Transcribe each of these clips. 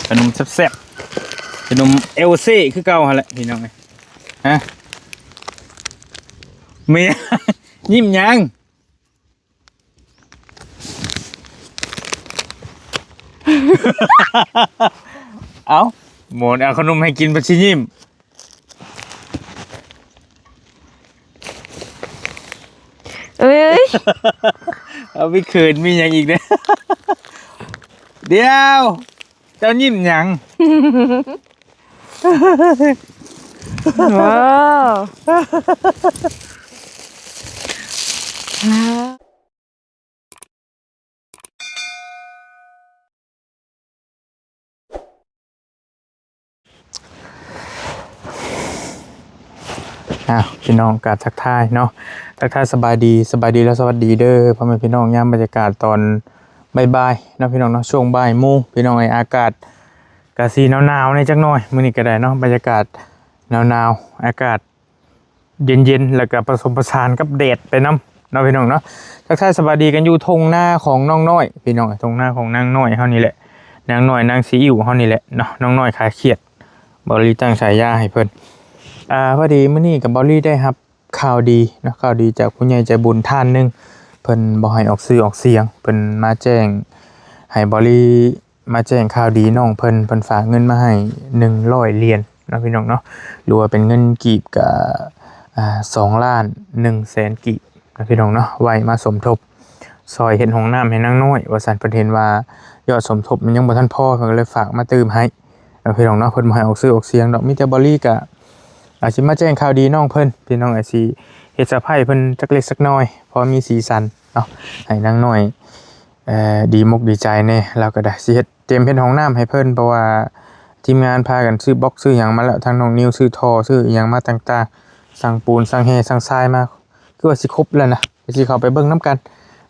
ຂະໜົມແຊບໆ ຂະໜົມເອວເຊຄືເກົ່າຫັ້ນແຫຼະພີ່ນ້ອງເອີຍ. ຮະ ແມ່ ຍິ້ມຫຍັງ? ເອົ້າ ໝໍນເອົາຂະໜົມໃຫ້ກິນ ເພິ່ນຊິຍິ້ມ. ເອີຍ ເອົາ ມີເຂີນມີຫຍັງອີກເດ້. ດຽວ ເຈົ້າຍິ້ມຫຍັງ? ວ້າວ. ອ້າວ ພີ່ນ້ອງ ກາບທັກທາຍເນາະ ທັກທາຍສະບາຍດີ ສະບາຍດີ ແລະ ສະຫວັດດີເດີ ພໍ່ແມ່ພີ່ນ້ອງ ຍາມບັນຍາກາດຕອນບ່າຍໆເນາະ ພີ່ນ້ອງເນາະ ຊ່ວງບ່າຍໂມງ ພີ່ນ້ອງເອີຍ. ອາກາດກະຊິໜາວໆແດ່ຈັກໜ່ອຍ ມື້ນີ້ກະໄດ້ເນາະ ບັນຍາກາດໜາວໆ ອາກາດ ເຢັນໆ ແລ້ວກະປະສົມປະສານກັບແດດໄປນຳເນາະ ພີ່ນ້ອງເນາະ. ທັກທາຍສະບາຍດີກັນຢູ່ທົ່ງນາຂອງນ້ອງນ້ອຍ ພີ່ນ້ອງ ທົ່ງນາຂອງນາງນ້ອຍເຮົານີ້ແຫຼະ ນາງນ້ອຍ ນາງຊີອິ້ວເຮົານີ້ແຫຼະເນາະ ນ້ອງນ້ອຍຂາຍຂຽດ ເບົາລີຕັ້ງສາຍາໃຫ້ເພິ່ນ. ອາ ພໍດີມື້ນີ້ກະເບົາລີໄດ້ຮັບຂ່າວດີເນາະ ຂ່າວດີຈາກຜູ້ໃຫຍ່ໃຈບຸນທ່ານໜຶ່ງ ເພິ່ນບໍ່ໃຫ້ອອກຊື່ອອກສຽງ ເພິ່ນມາແຈ້ງໃຫ້ເບົາລີ ມາແຈ້ງຂ່າວດີນ້ອງເພິ່ນ ເພິ່ນຝາກເງິນມາໃຫ້ໜຶ່ງຮ້ອຍຫຼຽນເນາະ ພີ່ນ້ອງເນາະ ຫຼືວ່າເປັນເງິນກີບກະ ອາ ສອງລ້ານໜຶ່ງແສນກີບເນາະ ພີ່ນ້ອງເນາະ ໄວ້ມາສົມທົບຊ່ອຍເຮັດຫ້ອງນ້ຳໃຫ້ນາງນ້ອຍວ່າຊັ້ນ. ເພິ່ນເຫັນວ່າຍອດສົມທົບມັນຍັງບໍ່ທັນພໍ ເພິ່ນກະເລີຍຝາກມາຕື່ມໃຫ້ເນາະ ພີ່ນ້ອງເນາະ. ເພິ່ນບໍ່ໃຫ້ອອກຊື່ອອກສຽງດອກ ມີແຕ່ເບົາລີກະ ອາ ຊິມາແຈ້ງຂ່າວດີນ້ອງເພິ່ນ ພີ່ນ້ອງ ອາ ຊິເຮັດເຊີໄພເພິ່ນຈັກເລັກຈັກນ້ອຍ ພໍມີສີສັນເນາະ ໃຫ້ນາງນ້ອຍ ເອີ ດີມົກດີໃຈແດ່. ລາວກະໄດ້ຊິເຮັດ ຕຽມເຮັດຫ້ອງນ້ຳໃຫ້ເພິ່ນ ເພາະວ່າທີມງານພາກັນຊື້ບລັອກຊື້ຫຍັງມາແລ້ວ ທັງນ້ອງນິວຊື້ທໍ່ຊື້ອີ່ຫຍັງມາຕ່າງໆ ສັ່ງປູນສັ່ງແຮ່ສັ່ງຊາຍມາ ຄືວ່າຊິຄົບແລ້ວນະ ກະຊິເຂົ້າໄປເບິ່ງນຳກັນ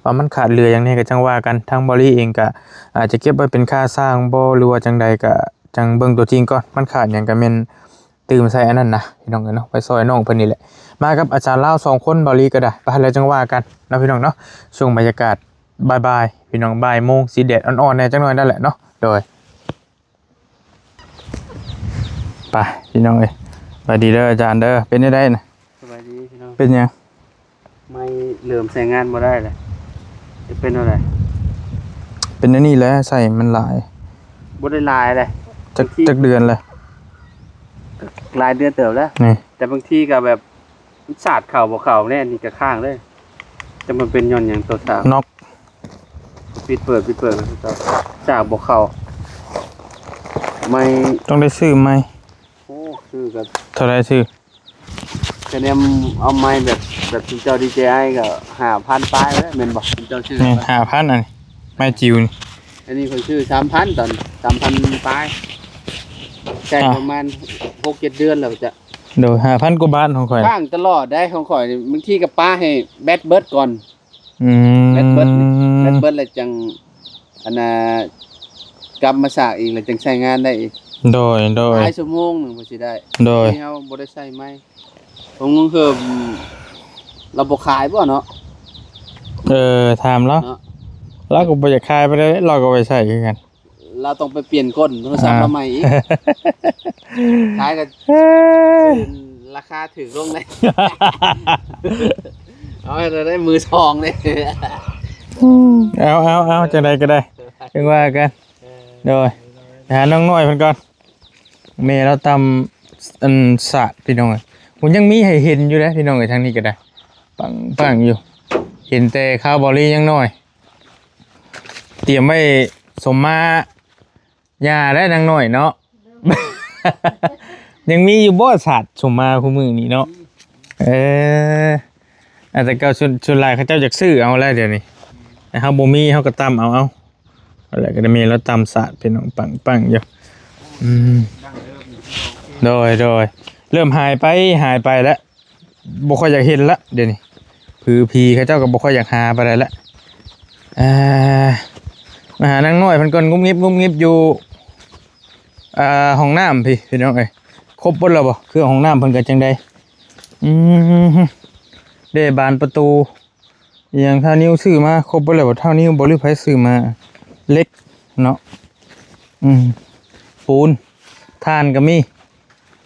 ວ່າມັນຂາດເຫຼືອຫຍັງແດ່ ກະຈັ່ງວ່າກັນ. ທາງເບົາລີເອງກະອາດຈະເກັບໄວ້ເປັນຄ່າສ້າງບໍ່ ຫຼືວ່າຈັ່ງໃດ ກະຈັ່ງເບິ່ງຕົວຈິງກ່ອນ ມັນຂາດຫຍັງກະແມ່ນຕື່ມໃສ່ອັນນັ້ນນະ ພີ່ນ້ອງເອີຍເນາະ ໄປຊ່ອຍນ້ອງເພິ່ນນີ້ແຫຼະ. ມາກັບອາຈານລາວສອງຄົນ ເບົາລີກະໄດ້ ໄປ ແລ້ວຈັ່ງວ່າກັນເນາະ ພີ່ນ້ອງເນາະ. ຊ່ວງບັນຍາກາດ ບ່າຍໆ ພີ່ນ້ອງ ບ່າຍໂມງ ຊິແດດອ່ອນໆແດ່ຈັກໜ້ອຍນັ້ນແຫຼະເນາະ. ໂດຍ ໄປພີ່ນ້ອງເອີຍ ສະບາຍດີເດີອາຈານເດີ. ເປັນຈັ່ງໃດນະ? ສະບາຍດີພີ່ນ້ອງ. ເປັນຫຍັງ? ໄມ້ເລີ່ມໃຊ້ງານບໍ່ໄດ້ແລ້ວ. ຈະເປັນແນວໃດ? ເປັນແນວນີ້ແຫຼະ ໃຊ້ມັນຫຼາຍ. ບໍ່ໄດ້ຫຼາຍເດ້. ຈັກ ຈັກເດືອນແລ້ວ? ຫຼາຍເດືອນເຕີບແລ້ວ ນີ້ ແຕ່ບາງທີກະແບບ ມັນສາດເຂົ້າບໍ່ເຂົ້າແນ່ ອັນນີ້ກະຄ້າງເລີຍ. ຈັກມັນເປັນຍ້ອນຫຍັງໂຕສາວ ນັອກ ປິດເປີດ ປິດເປີດ ສາກບໍ່ເຂົ້າ. ໄມ້ ຕ້ອງໄດ້ຊື້ໃໝ່. ໂອ້ ຊື້ກະ ເທົ່າໃດຊື້? ກະແນມເອົາໄມ້ແບບ ແບບເຈົ້າດີເຈໄອກະຫ້າພັນປາຍແລ້ວແມ່ນບໍ່? ເຈົ້າຊື້ ແມ່ນ ຫ້າພັນ ອັນນີ້ ໄມ້ຈິ້ວນີ້. ອັນນີ້ຂ້ອຍຊື້ສາມພັນ ຕອນ ສາມພັນປາຍ ໃຊ້ ອ່າ ປະມານຫົກເຈັດເດືອນແລ້ວຈະ ໂດຍ ຫ້າພັນກວ່າບາດຂອງຂ້ອຍ ຄ້າງຕະຫຼອດໄດ໋ຂອງຂ້ອຍນີ້. ບາງທີກະປະໃຫ້ແບັດເບິດກ່ອນ. ອືມ ແບັດເບິດ ແບັດເບິດແລ້ວຈັ່ງ ອັນນ່າ ກັບມາສາກອີກແລ້ວຈັ່ງໃຊ້ງານໄດ້ອີກ. ໂດຍ ໂດຍ ຫຼາຍຊົ່ວໂມງໜຶ່ງພໍຊິໄດ້. ໂດຍ ທີ່ເຮົາບໍ່ໄດ້ໃຊ້ໃໝ່. ຂອງລຸງເຮີມລາວບໍ່ຂາຍບໍ່ເນາະ? ເອີ ຖາມລາວເນາະ ລາວກະບໍ່ຢາກຂາຍປານໃດ ລາວກະໄວ້ໃຊ້ຄືກັນ. ລາວຕ້ອງໄປປ່ຽນກົ້ນໂທລະສັບ ອ່າ ລາວໃໝ່ອີກ. ຂາຍກະ ເອີ ລາຄາຖືກລົງເລີຍ. ເອົາໃຫ້ໄດ້ມືສອງເລີຍ. ເອົາ ເອົາ ເອົາ ຈັ່ງໃດກະໄດ້ ຈັ່ງວ່າກັນ. ເອີ ໂດຍ ໄປຫານ້ອງນ້ອຍເພິ່ນກ່ອນ. ແມ່ລາວຕຳ ອັນ ສາດ ພີ່ນ້ອງເອີຍ. ໂຫ ຍັງມີໃຫ້ເຫັນຢູ່ເດ້ ພີ່ນ້ອງເອີຍ ທາງນີ້ກະໄດ້ ປັງໆຢູ່. ເຫັນແຕ່ຄາວເບົາລີຍັງນ້ອຍ ຕຽມໄວ້ສົມມາຍ່າແລ້ວນາງນ້ອຍເນາະ. ຍັງມີຢູ່ບໍ່ສາດສົມມາຄູ່ມື້ນີ້ເນາະ? ເອີ ອາ ແຕ່ເກົ່າສ່ວນ ສ່ວນຫຼາຍເຂົາເຈົ້າຢາກຊື້ເອົາແລ້ວດຽວນີ້ ແຕ່ເຮົາບໍ່ມີ ເຮົາກະຕຳເອົາ ເອົາ ແລ້ວກະໄດ້ແມ່ລາວຕຳສາດ ພີ່ນ້ອງ ປັງໆຢູ່. ອືມ ໂດຍ ໂດຍ ເລີ່ມຫາຍໄປ ຫາຍໄປແລ້ວ. ບໍ່ຄ່ອຍຢາກເຫັນລະດຽວນີ້ ຜືຜີເຂົາເຈົ້າກະບໍ່ຄ່ອຍຢາກຫາປານໃດລະ. ອ່າ ມາຫານາງນ້ອຍເພິ່ນກ່ອນ ງຸບງິບງຸບງິບຢູ່ ອ່າ ຫ້ອງນ້ຳພີ້ ພີ່ນ້ອງເອີຍ. ຄົບເບິດແລ້ວບໍ່? ເຄື່ອງຫ້ອງນ້ຳເພິ່ນກະຈັ່ງໃດ? ອືມ ເດ້ ບານປະຕູ ອີ່ຫຍັງທ້າວນິວຊື້ມາຄົບເບິດແລ້ວບໍ່? ທ້າວນິວບໍ່ ຫຼືໃຜຊື້ມາ? ເຫຼັກເນາະ. ອືມ ປູນ ຖ່ານກໍມີ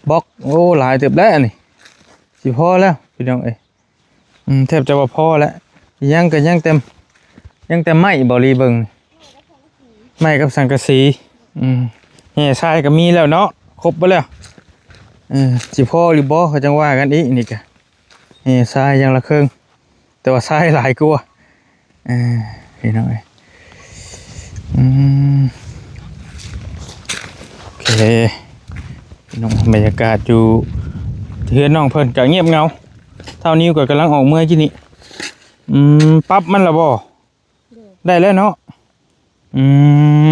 ບລັອກ ໂອ້ ຫຼາຍເຕີບແລ້ວນີ້ ຊິພໍແລ້ວພີ່ນ້ອງເອີຍ. ອືມ ແທບຈະວ່າພໍແລ້ວ ຍັງກໍຍັງແຕ່ ຍັງແຕ່ໄມ້ບໍລີເບິ່ງ ໄມ້ກັບສັງກະສີ. ອືມ ແຮ່ຊາຍກໍມີແລ້ວເນາະ ຄົບເບິດແລ້ວ. ເອີ ຊິພໍຫຼືບໍ່ກໍຈັ່ງວ່າກັນອີກ ນີ້ກະ ແຮ່ຊາຍຢ່າງລະເຄິ່ງ ແຕ່ວ່າຊາຍຫຼາຍກວ່າ. ເອີ ພີ່ນ້ອງເອີຍ ອືມ ໂອເຄ ພີ່ນ້ອງ ບັນຍາກາດຢູ່ເຮືອນນ້ອງເພິ່ນກໍງຽບເຫງົາ. ທ້າວນິວກໍກຳລັງອອກເມືອຢູ່ນີ້. ອືມ ປັບມັນລະບໍ່? ໂດຍ ໄດ້ແລ້ວເນາະ. ອື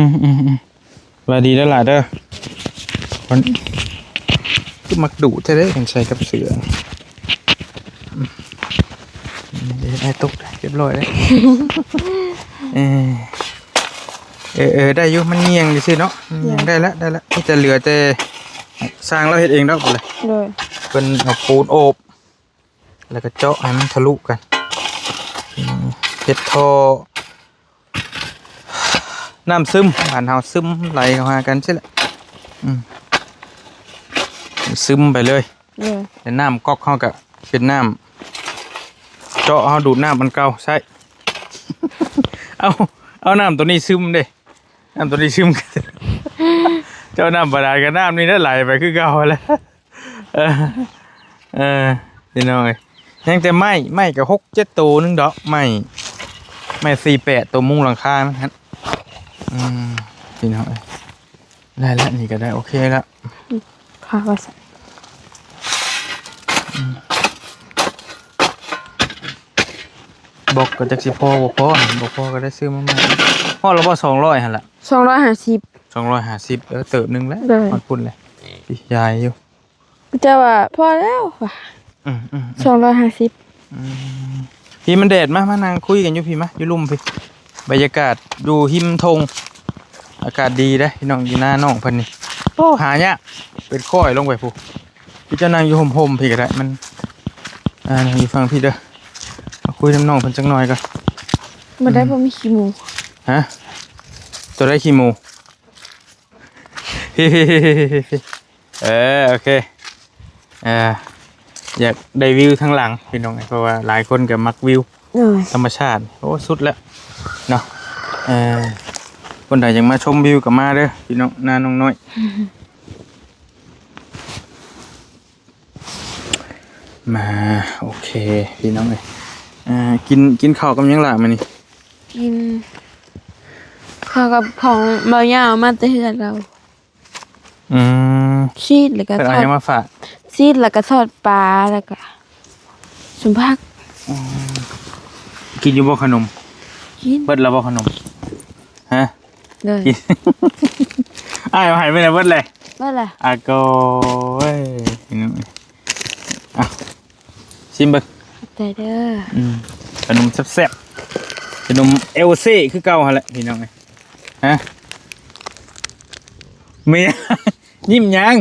ມ ອືມ ອືມ ວ່າດີແລ້ວຫຼາຍເດີ. ມັນຄືມັກດຸແທ້ເດ້ ຄັນໃສ່ກັບເສື້ອ. ອືມ ເອີ ໄດ້ຕົກ ຮຽບຮ້ອຍເດ້. ເອີ ເອີ ເອີ ໄດ້ຢູ່ ມັນຍ່ຽງຊື່ເນາະ ມັນຍ່ຽງ ໄດ້ລະ ໄດ້ລະ. ມີແຕ່ເຫຼືອແຕ່ຊ່າງລາວເຮັດເອງດອກ ໂດຍ ເພິ່ນເອົາປູນໂອບ ແລ້ວກໍເຈາະໃຫ້ມັນທະລຸກັນ. ອືມ ເຮັດທໍ່ນ້ຳຊຶມ ບ້ານເຮົາຊຶມໄຫຼເຂົ້າຫາກັນຊີ້ແຫຼະ. ອືມ ຊຶມໄປເລີຍ ໂດຍ ແລ້ວນ້ຳກັອກເຮົາກໍເປັນນ້ຳ ເຈາະ ເຮົາດູດນ້ຳອັນເກົ່າໃຊ້. ເອົາ ເອົານ້ຳໂຕນີ້ຊຶມເດ້ ນ້ຳໂຕນີ້ຊຶມ ເຈົ້າ ນ້ຳບາດານກັບນ້ຳນີ້ໄດ້ໄຫຼໄປຄືເກົ່າຫັ້ນແຫຼະ. ເອີ ເອີ ພີ່ນ້ອງເອີຍ ຍັງແຕ່ໄມ້ ໄມ້ກໍຫົກເຈັດໂຕໜຶ່ງດອກ ໄມ້ ໄມ້ສີ່ແປດ ໂຕມຸງຫຼັງຄານັ້ນ. ອືມ ພີ່ນ້ອງເອີຍ ໄດ້ລະ ນີ້ກໍໄດ້ ໂອເຄລະ. ອືມ ຂ້າວ່າຊັ້ນ ອືມ ບລັອກກໍຈັກຊິພໍບໍ່ພໍ ບໍ່ພໍກໍໄດ້ຊື້ມາໃໝ່. ຮອດແລ້ວບໍ່ ສອງຮ້ອຍຫັ້ນລະ? ສອງຮ້ອຍຫ້າສິບ ສອງຮ້ອຍຫ້າສິບ ເອີ ເຕີບໜຶ່ງແລ້ວ ໂດຍ ຮອດພຸ້ນແລ້ວ ຍາຍຢູ່. ເຈົ້າວ່າພໍແລ້ວວ່າ ອືມໆໆ ສອງຮ້ອຍຫ້າສິບ. ອືມ ພີ່ ມັນແດດ ມາ ມານັ່ງຄຸຍກັນຢູ່ພີ້ ມາ ຢູ່ລຸ່ມພີ້. ບັນຍາກາດຢູ່ຮິມທົ່ງ ອາກາດດີເດ້ພີ່ນ້ອງ ຢູ່ນານ້ອງເພິ່ນນີ້. ໂອ້ ຫາຍາກ ເປັນຄ້ອຍລົງໄປພຸ້ນ. ພີ່ເຈົ້ານັ່ງຢູ່ຮົ່ມໆພີ້ກໍໄດ້ ມັນ ອ່າ ນັ່ງຢູ່ຝັ່ງພີ້ເດີ. ມາຄຸຍນຳນ້ອງເພິ່ນຈັກໜ່ອຍກ່ອນ. ບໍ່ໄດ້ ອືມ ບໍ່ມີຂີ້ໝູ. ຮະ? ຕົວໃດຂີ້ໝູ? ເອີ ໂອເຄ ເອີ ຢາກໄດ້ວິວທາງຫຼັງພີ່ນ້ອງ ເພາະວ່າຫຼາຍຄົນກໍມັກວິວ ໂດຍ ທຳມະຊາດ. ໂອ້ ສຸດແລ້ວເນາະ. ເອີ ຄົນໃດຢາກມາຊົມວິວກໍມາເດີພີ່ນ້ອງ ນານ້ອງນ້ອຍ. ມາ ໂອເຄ ພີ່ນ້ອງເອີຍ ອ່າ ກິນ ກິນເຂົ້າກັບຫຍັງລະມື້ນີ້? ກິນເຂົ້າກັບຂອງເບົາຍາວມາແຕ່ເຮືອນລາວ. ອືມ ຊີດ ແລ້ວກໍ ເພິ່ນເອົາຫຍັງມາຝາກ? ທອດ ຊີດ ແລ້ວກໍທອດປາ ແລ້ວກໍສົມຜັກ. ອືມ ກິນຢູ່ບໍ່ຂະໜົມ? ກິນ. ເບິດແລ້ວບໍ່ຂະໜົມ? ຮະ? ໂດຍ ກິນ. ອ້າຍເອົາໃຫ້ໄປແລ້ວ ເບິດແລ້ວ? ເບິດແລ້ວ. ອາໂກຍ ພີ່ນ້ອງເອີຍ ອ່ະ ຊີມເບິ່ງ. ຂອບໃຈເດີ. ອືມ ຂະໜົມແຊບໆ ຂະໜົມເອວເຊຄືເກົ່າຫັ້ນແຫຼະພີ່ນ້ອງເອີຍ. ຮະ? ແມ່ນຫຍັງ? ຍິ້ມຫຍັງ?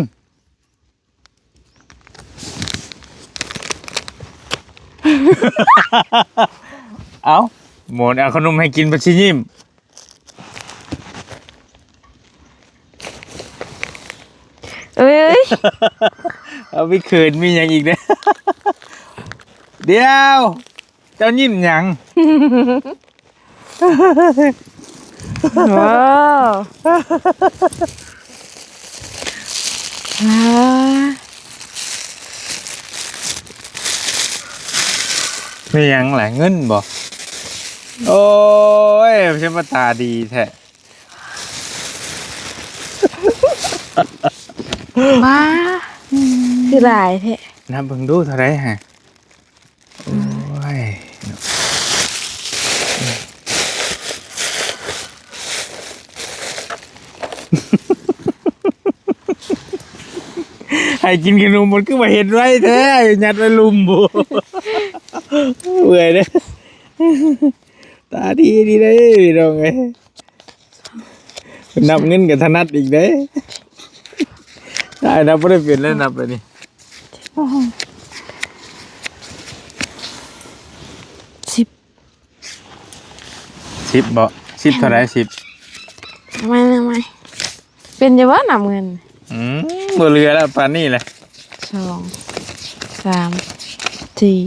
ເອົ້າ ໝໍນເອົາຂະໜົມໃຫ້ກິນ ບັດຊິຍິ້ມ. ເອີຍ ເອົາ ມີເຂີນມີຫຍັງອີກເດ້. ດຽວ ເຈົ້າຍິ້ມຫຍັງ? ວ້າວ ວ້າ ແມ່ນຫຍັງລະ? ເງິນບໍ? ໂອ້ຍ ເປັນຫຍັງມາຕາດີແທ້. ວ້າ ຄືຫຼາຍແທ້. ນັບເບິ່ງດູເທົ່າໃດຫະ? ໂອ້ຍ ໃຫ້ກິນຂະໜົມ ມັນຄືວ່າເຮັດໄວແທ້ ຍັດໄວ້ລຸ່ມບໍ? ເມື່ອຍເດ້. ຕາດີດີເດ້ພີ່ນ້ອງເອີຍ. ນັບເງິນກໍຖະໜັດອີກເດ້. ອ້າຍນັບບໍ່ໄດ້ເປັນແລ້ວ ນັບແບບນີ້. ສິບ ສິບບໍ? ສິບເທົ່າໃດ? ສິບ ເອົາໃໝ່ ເອົາໃໝ່. ເປັນຢູ່ບໍ່ ນັບເງິນ? ອືມ ບໍ່ເຫຼືອແລ້ວ ປານນີ້ແຫຼະ. ສອງ ສາມ ສີ່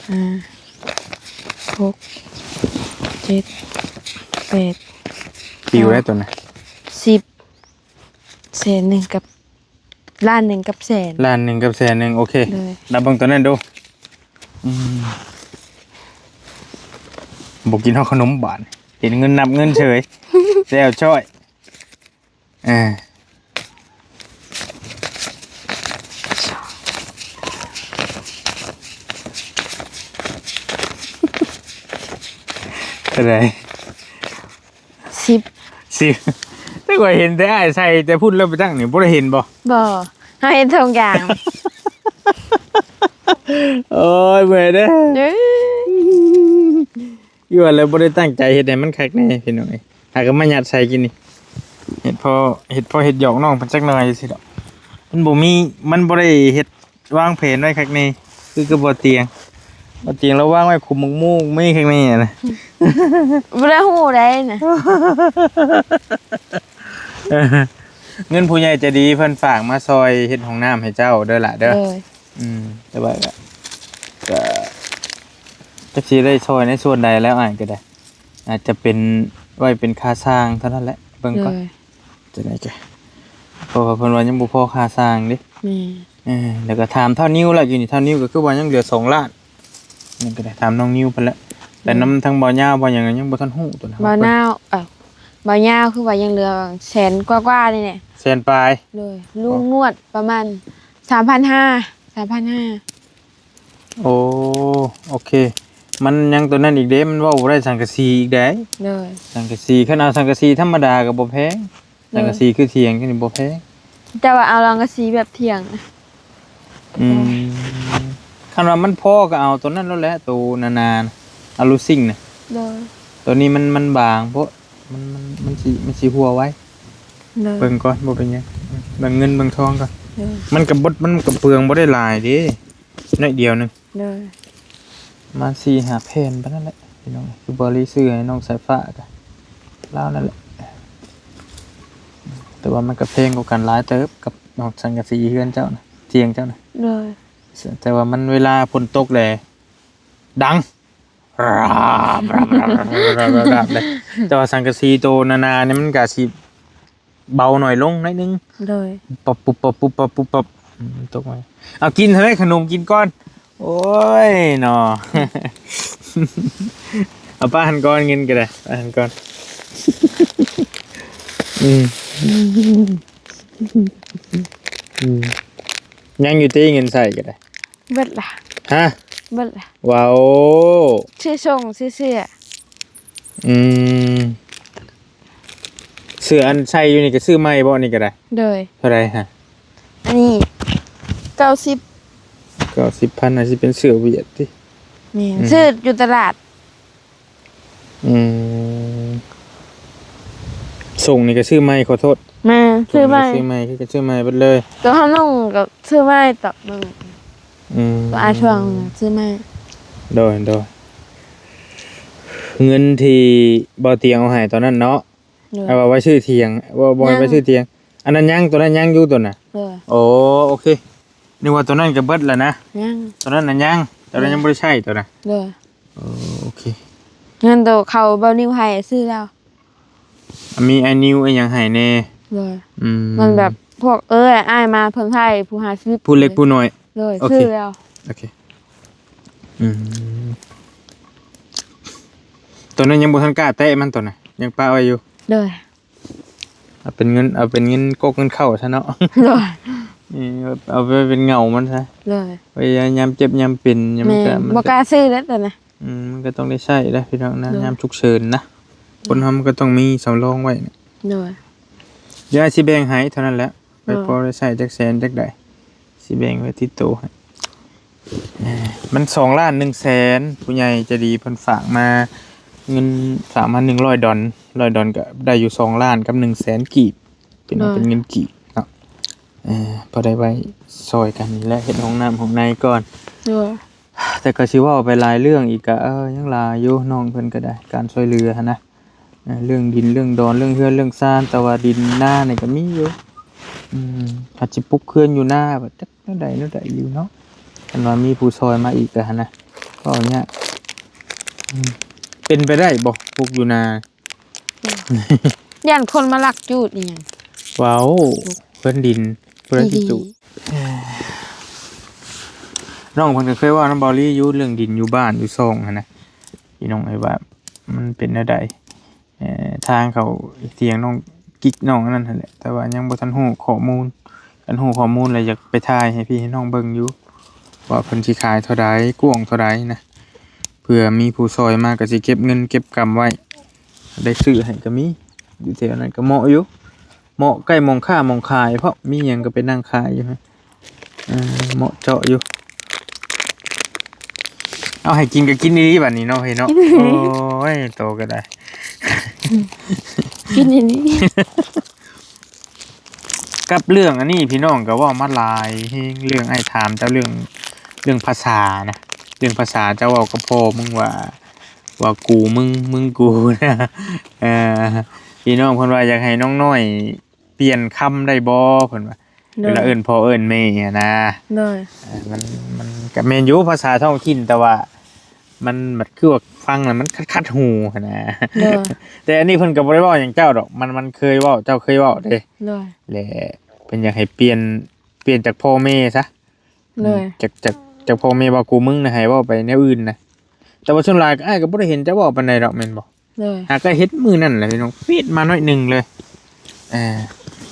ຫ້າ ຫົກ ເຈັດ ແປດ ປິວແລ້ວຕົວນັ້ນ ສິບ ແສນໜຶ່ງກັບ ລ້ານໜຶ່ງກັບແສນ ລ້ານໜຶ່ງກັບແສນໜຶ່ງ. ໂອເຄ ໂດຍ ນັບເບິ່ງຕົວນັ້ນດູ. ອືມ ບໍ່ກິນຮອດຂະໜົມບາດ ເຫັນເງິນ ນັບເງິນເສີຍ ແຊວຊ້ອຍ. ເອີ ເທົ່າໃດ? ສິບ ສິບ. ແຕ່ວ່າເຫັນແຕ່ອ້າຍໃສ່ແຕ່ພຸ້ນ ແລ້ວໄປຕັ້ງນີ້ບໍ່ໄດ້ເຫັນບໍ່? ບໍ່ ເຮົາເຫັນຖົງຢາງ. ໂອ້ຍ ເມື່ອຍເດີ. ເອີຍ ຢູ່ຫັ້ນແຫຼະ ບໍ່ໄດ້ຕັ້ງໃຈເຮັດໃຫ້ມັນຄັກແນ່ພີ່ນ້ອງເອີຍ. ຫາກໍມາຍັດໃສ່ກິນນີ້ ເຮັດພໍ ເຮັດພໍເຮັດຫຍອກນ້ອງເພິ່ນຈັກໜ່ອຍຊື່ດອກ. ມັນບໍ່ມີ ມັນບໍ່ໄດ້ເຮັດ ວາງແຜນໄວ້ຄັກແນ່ ຄືກັບບໍ່ຕຽງ ບໍ່ຕຽງລາວວາງໄວ້ຂຸມໝາກໂມກມີຄັກແນ່ນະ. ບໍ່ໄດ້ຮູ້ໃດນະ. ເງິນຜູ້ໃຫຍ່ໃຈດີເພິ່ນຝາກມາຊ່ອຍເຮັດຫ້ອງນ້ຳໃຫ້ເຈົ້າເດີລະເດີ. ໂດຍ ອືມ ແຕ່ວ່າກໍ ກໍ ຈັກຊິໄດ້ຊ່ອຍໃນສ່ວນໃດແລ້ວ ອ້າຍກໍໄດ້ ອາດຈະເປັນ ໄວ້ເປັນຄ່າສ້າງເທົ່ານັ້ນແຫຼະ ເບິ່ງກ່ອນ. ໂດຍ ຈັ່ງໃດກະ ເພາະວ່າເພິ່ນວ່າຍັງບໍ່ພໍຄ່າສ້າງເດ້. ແມ່ນ ເອີ ແລ້ວກໍຖາມທ້າວນິວລະ ຢູ່ນີ້ທ້າວນິວກໍຄືວ່າຍັງເຫຼືອສອງລ້ານ. ນີ້ກໍໄດ້ຖາມນ້ອງນິວເພິ່ນລະ ແຕ່ນຳທາງບ່າວຍາວບ່າວຫຍັງກໍຍັງບໍ່ທັນຮູ້ຕົວນັ້ນ. ບ່າວນາວ ເອີ ບ່າວຍາວຄືວ່າຍັງເຫຼືອແສນກວ່າໆນີ້ແຫຼະ ແສນປາຍ. ໂດຍ ລຸງນວດປະມານສາມພັນຫ້າ ສາມພັນຫ້າ. ໂອ້ ໂອເຄ ມັນຍັງຕົວນັ້ນອີກເດ້ ມັນເວົ້າບໍ່ໄດ້ສັງກະສີອີກໃດ. ໂດຍ ສັງກະສີ ຄັນເອົາສັງກະສີທຳມະດາກໍບໍ່ແພງ ໂດຍ ສັງກະສີຄືຖຽງນີ້ບໍ່ແພງ ແຕ່ວ່າເອົາສັງກະສີແບບຖຽງນະ. ອືມ ຄັນວ່າມັນພໍກໍເອົາຕົວນັ້ນໂລດແຫຼະ ໂຕໜາໆນະ ອາລູຊິງນະ. ໂດຍ ຕົວນີ້ມັນ ມັນບາງໂພດ ມັນ ມັນ ມັນຊິ ມັນຊິຮົ່ວໄວ. ໂດຍ ເບິ່ງກ່ອນ ບໍ່ເປັນຫຍັງ ເບິ່ງເງິນເບິ່ງທອງກ່ອນ. ໂດຍ ມັນກໍບໍ່ ມັນກໍເປືອງບໍ່ໄດ້ຫຼາຍເດ້ ໜ້ອຍດຽວໜຶ່ງ. ໂດຍ ປະມານສີ່ຫ້າແຜ່ນປານນັ້ນແຫຼະພີ່ນ້ອງ. ຄືບໍລິຊື້ໃຫ້ນ້ອງສາຍຟ້າກະລາວນັ້ນແຫຼະ ແຕ່ວ່າມັນກະແພງກວ່າກັນຫຼາຍເຕີບກັບນອກສັງກະສີເຮືອນເຈົ້ານະ ຕຽງເຈົ້ານະ. ໂດຍ ແຕ່ວ່າມັນເວລາຝົນຕົກແຫຼະດັງ ແຕ່ວ່າສັງກະສີໂຕໜາໆນີ້ມັນກະຊິ ເບົາໜ້ອຍລົງໜ້ອຍໜຶ່ງ. ໂດຍ ປັບປຸບປັບປຸບປັບປຸບປັບ ອືມ ຕົກມາ ເອົາກິນເຮີ້ຍ ຂະໜົມກິນກ່ອນ. ໂອ້ຍເນາະ ເອົາປະຫັ້ນກ່ອນ ເງິນກໍໄດ້ ປະຫັ້ນກ່ອນ. ອືມ ອືມ ຍັງຢູ່ຕິ ເງິນໃຊ້ກໍໄດ້. ເບິດລະ. ຮະ? ເບິດລະ. ວ້າວ ຊື້ສົ່ງ ຊື້ເສື້ອ. ອືມ ເສື້ອອັນໃສ່ຢູ່ນີ້ກໍຊື້ໃໝ່ບໍ່ ອັນນີ້ກໍໄດ້? ໂດຍ. ເທົ່າໃດຮະ? ອັນນີ້ເກົ້າສິບ. ເກົ້າສິບພັນ ອາດຊິເປັນເສື້ອຫວຽດຕິ? ແມ່ນ. ອືມ ຊື້ຢູ່ຕະຫຼາດ. ອືມ ສົ່ງນີ້ກໍຊື້ໃໝ່ ຂໍໂທດ. ແມ່ນ ຊື້ໃໝ່ ຊື້ໃໝ່ ຄືກັນ ຊື້ໃໝ່ເບິດເລີຍ. ຕົວເຮົານຸ່ງກໍຊື້ໃໝ່ຕອກໜຶ່ງ. ອືມ ຕົວອ້າຍຊ່ວງຊື້ໃໝ່. ໂດຍ ໂດຍ. ເງິນທີ່ບ່າວຕຽງເອົາໃຫ້ຕອນນັ້ນເນາະ. ໂດຍ. ເອົາໄວ້ຊື້ຖຽງ ບໍ່ ບໍ່ໄດ້ໄວ້ຊື້ຖຽງ. ອັນນັ້ນຍັງ ຕົວນັ້ນຍັງຢູ່ຕົວນະ. ໂດຍ. ໂອ້ ໂອເຄ ນຶກວ່າຕົວນັ້ນກໍເບິດແລ້ວນະ. ຍັງ. ຕົວນັ້ນນະຍັງ ຕົວນັ້ນຍັງບໍ່ໄດ້ໃຊ້ຕົວນະ. ໂດຍ. ໂອ້ ໂອເຄ ເງິນໂຕເຂົາເບົານິວໃຫ້ຊື້ແລ້ວ. ມີອ້າຍນິວອີ່ຫຍັງໃຫ້ແດ່. ໂດຍ. ອືມ ມັນແບບພວກເອື້ອຍອ້າຍມາເພິ່ນໃຫ້ຜູ້ຫ້າສິບ ຜູ້ເລັກຜູ້ນ້ອຍ. ໂດຍ. ໂອເຄ ຊື້ແລ້ວ. ໂອເຄ ອືມ ຕົວນັ້ນຍັງບໍ່ທັນກ້າແຕະມັນ ຕົວນັ້ນຍັງປະໄວ້ຢູ່. ໂດຍ. ເອົາເປັນເງິນ ເອົາເປັນເງິນກົກເງິນເຂົ້າຊະເນາະ. ໂດຍ. ເອີ ເອົາໄປເປັນເຫງົາມັນຊະ. ໂດຍ. ໄວ້ຍາມເຈັບຍາມເປັນ ຍາມ ແມ່ນ ມັນກໍ ມັນ ບໍ່ ກໍ ກ້າຊື້ແລ້ວຕົວນະ. ອືມ ມັນກໍຕ້ອງໄດ້ໃຊ້ແຫຼະພີ່ນ້ອງນະ. ໂດຍ. ຍາມສຸກເສີນນະ ໂດຍ ຄົນເຮົາມັນກໍຕ້ອງມີສຳລອງໄວ້. ໂດຍ. ດຽວອ້າຍຊິແບ່ງໃຫ້ເທົ່ານັ້ນແຫຼະ. ໂດຍ. ໄວ້ພໍໄດ້ໃຊ້ຈັກແສນຈັກໃດ ຊິແບ່ງໄວ້ຕິດໂຕໃຫ້. ເອີ ມັນສອງລ້ານໜຶ່ງແສນ ຜູ້ໃຫຍ່ໃຈດີເພິ່ນຝາກມາ ເງິນຝາກມາໜຶ່ງຮ້ອຍດອນ ຮ້ອຍດອນກໍໄດ້ຢູ່ສອງລ້ານກັບໜຶ່ງແສນກີບ ເປັນ ໂດຍ ເປັນເງິນກີບເນາະ. ເອີ ພໍໄດ້ໄວ້ຊ່ອຍກັນນີ້ແຫຼະ ເຮັດຫ້ອງນ້ຳຫ້ອງໃນກ່ອນ. ໂດຍ. ແຕ່ກໍຊິເວົ້າໄປຫຼາຍເລື່ອງອີກ ກໍ ເອີ ຍັງຫຼາຍຢູ່ ນ້ອງເພິ່ນກໍໄດ້ ການຊ່ວຍເຫຼືອຫັ້ນນະ. ອ່າ ເລື່ອງດິນເລື່ອງດອນ ເລື່ອງເຮືອນເລື່ອງຊານ ແຕ່ວ່າດິນນານີ້ກໍມີຢູ່. ອືມ ອາດຊິປຸກເຮືອນຢູ່ນາ ແບບຈັກແນວໃດແນວໃດຢູ່ເນາະ. ຄັນວ່າມີຜູ້ຊ່ອຍມາອີກກໍຫັ້ນນະ ກໍຍາກ. ອືມ ເປັນໄປໄດ້ບໍ່ ປຸກຢູ່ນາ? ຢ້ານຄົນມາລັກຈູດອີຫຍັງ. ເວົ້າ ເຮືອນດິນ ຜູ້ໃດຊິຈູດ? ນ້ອງເພິ່ນກໍເຄີຍເວົ້ານຳເບົາລີຢູ່ ເລື່ອງດິນຢູ່ບ້ານຢູ່ຊ່ອງຫັ້ນນະ ພີ່ນ້ອງເອີຍ ວ່າມັນເປັນແນວໃດ. ເອີ ທາງເຂົ້າຖຽງນ້ອງກິກນ້ອງອັນນັ້ນຫັ້ນແຫຼະ ແຕ່ວ່າຍັງບໍ່ທັນຮູ້ຂໍ້ມູນ. ຄັນຮູ້ຂໍ້ມູນແລ້ວຢາກໄປຖ່າຍໃຫ້ພີ່ໃຫ້ນ້ອງເບິ່ງຢູ່ ວ່າເພິ່ນຊິຂາຍເທົ່າໃດ ກວ້າງເທົ່າໃດນະ. ເພື່ອມີຜູ້ຊ່ອຍມາກໍຊິເກັບເງິນເກັບກຳໄວ້ ໄດ້ຊື້ໃຫ້ກໍມີ. ຢູ່ແຖວນັ້ນກໍເໝາະຢູ່ ເໝາະໃກ້ໝ່ອງຄ້າໝ່ອງຂາຍ ເພາະມີຫຍັງກໍໄປນັ່ງຂາຍຢູ່. ເອີ ເໝາະເຈາະຢູ່. ເອົາ ໃຫ້ກິນກໍກິນອີ່ຫຼີບັດນີ້ເນາະ ເຮີຍເນາະ. ໂອ້ຍ ໂຕກໍໄດ້ ກິນອີ່ຫຼີ. ກັບເລື່ອງອັນນີ້ ພີ່ນ້ອງກໍເວົ້າມາຫຼາຍແຮງ ເລື່ອງອ້າຍຖາມເຈົ້າ ເລື່ອງ ເລື່ອງພາສານະ ເລື່ອງພາສາ ເຈົ້າເວົ້າກັບພໍ່ມຶງວ່າ ວ່າກູມຶງ ມຶງກູນະ. ເອີ ພີ່ນ້ອງເພິ່ນວ່າຢາກໃຫ້ນ້ອງນ້ອຍ ປ່ຽນຄຳໄດ້ບໍ່ ເພິ່ນວ່າ ໂດຍ ເວລາເອີ້ນພໍ່ເອີ້ນແມ່ຫັ້ນນະ. ໂດຍ ເອີ ມັນ ມັນກໍແມ່ນຢູ່ພາສາທ້ອງຖິ່ນ ແຕ່ວ່າມັນບັດຄືວ່າຟັງແລ້ວມັນຂັດໆຫູຫັ້ນນະ. ໂດຍ ແຕ່ອັນນີ້ເພິ່ນກໍບໍ່ໄດ້ເວົ້າຫຍັງເຈົ້າດອກ ມັນ ມັນເຄີຍເວົ້າ ເຈົ້າເຄີຍເວົ້າເດ້. ໂດຍ ແລະ ເພິ່ນຢາກໃຫ້ປ່ຽນ ປ່ຽນຈາກພໍ່ແມ່ຊະ. ໂດຍ ອືມ ຈາກ ຈາກ ຈາກພໍ່ແມ່ວ່າກູມຶງນະ ໃຫ້ເວົ້າໄປແນວອື່ນນະ. ແຕ່ວ່າສ່ວນຫຼາຍອ້າຍກໍບໍ່ໄດ້ເຫັນເຈົ້າເວົ້າປານໃດດອກ ແມ່ນບໍ່? ໂດຍ ຫາກໍເຫັນມື້ນັ້ນແຫຼະພີ່ນ້ອງ ຟຽດມາໜ້ອຍໜຶ່ງເລີຍ. ເອີ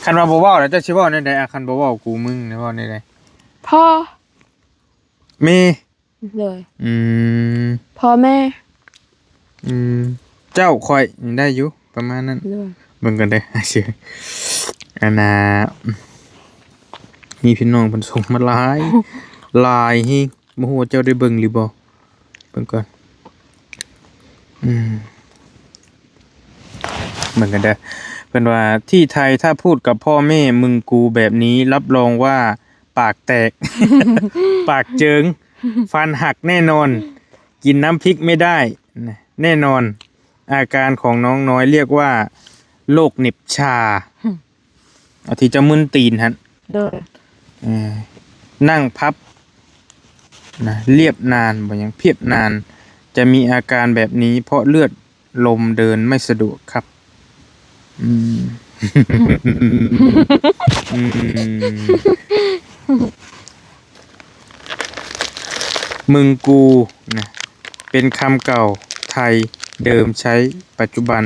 ຄັນວ່າບໍ່ເວົ້າແລ້ວເຈົ້າຊິເວົ້າແນວໃດ? ອາ ຄັນບໍ່ເວົ້າກູມຶງນີ້ ເວົ້າແນວໃດ? ພໍ່ ແມ່. ໂດຍ ອືມ ພໍ່ແມ່. ອືມ ເຈົ້າຂ້ອຍນີ້ໄດ້ຢູ່ ປະມານນັ້ນ. ໂດຍ ເບິ່ງກັນເດີ ອັນນ່າ ມີພີ່ນ້ອງເພິ່ນສົ່ງມາຫຼາຍ ຫຼາຍແຮງ. ບໍ່ຮູ້ວ່າເຈົ້າໄດ້ເບິ່ງຫຼືບໍ່? ເບິ່ງກ່ອນ. ອືມ ເບິ່ງກັນເດີ. ເພິ່ນວ່າ ທີ່ไทยถ้าพูดกับพ่อแม่มึงกูแบบนี้ รับรองว่าปากแตก ปากเจิง ฟันหักแน่นอน กินน้ำพริกไม่ได้ แน่นอน อาการของน้องน้อยเรียกว่าโรคเหน็บชา ອືມ ເອົາທີ່ເຈົ້າມຶນຕີນຫັ້ນ. ໂດຍ ເອີ ນັ່ງພັບນະ ລຽບນານ ບໍ່ຫຍັງ ພຽບນານ ຈະມີອາການແບບນີ້ ເພາະເລືອດລົມເດີນໄມ່ສະດວກຄັບ. ອືມ ອືມ. ມຶງກູນະ ເປັນຄຳເກົ່າໄທເດີມໃຊ້ປັດຈຸບັນ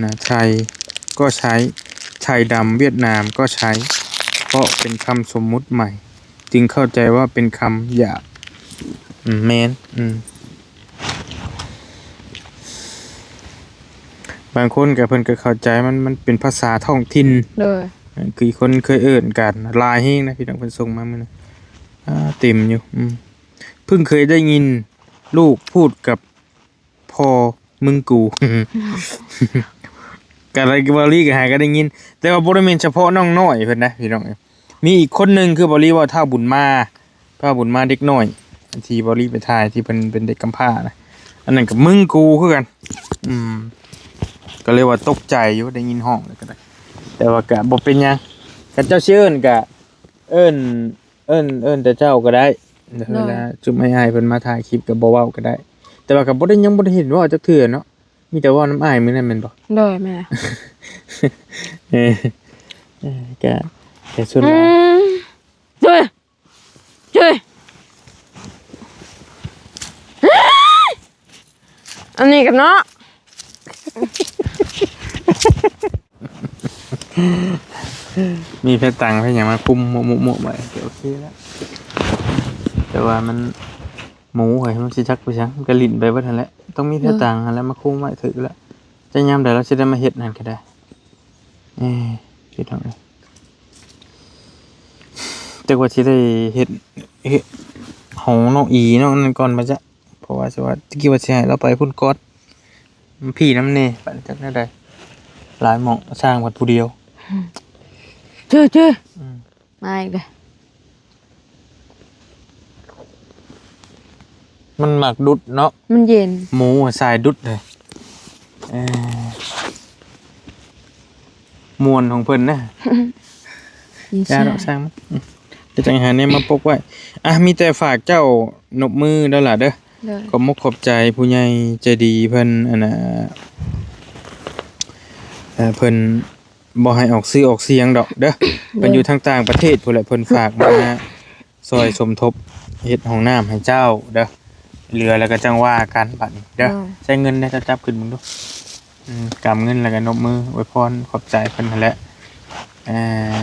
ນະ ໄທກໍໃຊ້ ໄທດຳຫວຽດນາມກໍໃຊ້ ເພາະເປັນຄຳສົມມຸດໃໝ່ ຈຶ່ງເຂົ້າໃຈວ່າເປັນຄຳຫຍາບ. ອືມ ແມ່ນ ອືມ. ບາງຄົນກໍເພິ່ນກໍເຂົ້າໃຈ ມັນ ມັນເປັນພາສາທ້ອງຖິ່ນ ໂດຍ ຄືຄົນເຄີຍເອີ້ນກັນ. ຫຼາຍແຮງນະ ພີ່ນ້ອງເພິ່ນສົ່ງມາມື້ນີ້ ອ່າ ເຕັມຢູ່. ອືມ ເພິ່ງເຄີຍໄດ້ຍິນລູກພູດກັບພໍ່ມຶງກູ ກະໄດ້ ເບົາລີກໍຫາກໍໄດ້ຍິນ ແຕ່ວ່າບໍ່ໄດ້ແມ່ນສະເພາະນ້ອງນ້ອຍເພິ່ນນະ ພີ່ນ້ອງເອີຍ. ມີອີກຄົນໜຶ່ງ ຄືເບົາລີເວົ້າ ທ້າວບຸນມາ ທ້າວບຸນມາເດັກນ້ອຍ ທີ່ເບົາລີໄປຖ່າຍ ທີ່ເພິ່ນເປັນເດັກກຳພ້ານະ ອັນນັ້ນກໍມຶງກູຄືກັນ. ອືມ ກໍເລີຍວ່າຕົກໃຈຢູ່ ໄດ້ຍິນຮ້ອງແລ້ວກໍໄດ້ ແຕ່ວ່າກໍບໍ່ເປັນຫຍັງ ຄັນເຈົ້າຊິເອີ້ນກໍເອີ້ນ ເອີ້ນ ເອີ້ນແຕ່ເຈົ້າກໍໄດ້. ໂດຍ ເວລາຊຸມອ້າຍໆເພິ່ນມາຖ່າຍຄລິບກໍບໍ່ເວົ້າກໍໄດ້ ແຕ່ວ່າກໍບໍ່ໄດ້ ຍັງບໍ່ໄດ້ເຫັນເວົ້າຈັກເທື່ອເນາະ ມີແຕ່ເວົ້ານຳອ້າຍມື້ນັ້ນແມ່ນບໍ່? ໂດຍ ແມ່ນ. ເອີ ເອີ ກະ ກະສ່ວນຫຼາຍ ອືມ ເຈ້ຍ ເຈ້ຍ ອັນນີ້ກັນເນາະ ມີແພຕັງແພຫຍັງມາຄຸມໂມະໆໄວ້ ໂອເຄແລ້ວ ແຕ່ວ່າມັນ ໝູເຮີ້ຍ ມັນຊິຈັກໄປຫຍັງ ມັນກໍຫຼິ້ນໄປເບິດຫັ້ນແຫຼະ ຕ້ອງມີແພຕັງຫັ້ນແຫຼະມາຄຸມໄວ້ຖືກແລ້ວ ຈັກຍາມໃດລາວຊິໄດ້ມາເຮັດຫັ້ນກໍໄດ້. ເອີ ພີ່ນ້ອງເອີຍ ຈັກວ່າຊິໄດ້ເຮັດ ເຮັດ ຂອງນ້ອງອີນ້ອງນັ້ນກ່ອນ ມາຈະ ເພາະວ່າຊິວ່າ ຕະກີ້ວ່າຊິໃຫ້ລາວໄປພຸ້ນກ່ອນ ມັນພີ້ນຳແດ່ ປານຈັກແນວໃດ ຫຼາຍໝ່ອງ ສ້າງວັດຜູ້ດຽວ. ເຈີ ເຈີ ອືມ ມາອີກແລ້ວ ມັນມັກດຸດເນາະ ມັນເຢັນ ໝູສາຍດຸດເລີຍ. ເອີ ມ່ວນຂອງເພິ່ນນະ. ຢ່າດອກ ຊ່າງມັນ ອືມ ດຽວຈັ່ງຫາແນວມາປົກໄວ້. ອ່ະ ມີແຕ່ຝາກເຈົ້ານົບມືເດີຫຼ້າເດີ. ໂດຍ ຂອບມຸກຂອບໃຈຜູ້ໃຫຍ່ໃຈດີເພິ່ນ ອັນນ່າ ເອີ ເພິ່ນບໍ່ໃຫ້ອອກຊື່ອອກສຽງດອກເດີ. ໂດຍ ເພິ່ນຢູ່ທາງຕ່າງປະເທດພຸ້ນແຫຼະ ເພິ່ນຝາກມາຊ່ອຍສົມທົບເຮັດຫ້ອງນ້ຳໃຫ້ເຈົ້າເດີ. ເຫຼືອແລ້ວກໍຈັ່ງວ່າກັນບັດນີ້ເດີ. ໂດຍ ໃຊ້ເງິນແດ່ ເຈົ້າຈັບຂຶ້ນເບິ່ງດູ. ອືມ ກຳເງິນແລ້ວກໍນົບມືອວຍພອນຂອບໃຈເພິ່ນຫັ້ນແຫຼະ. ເອີ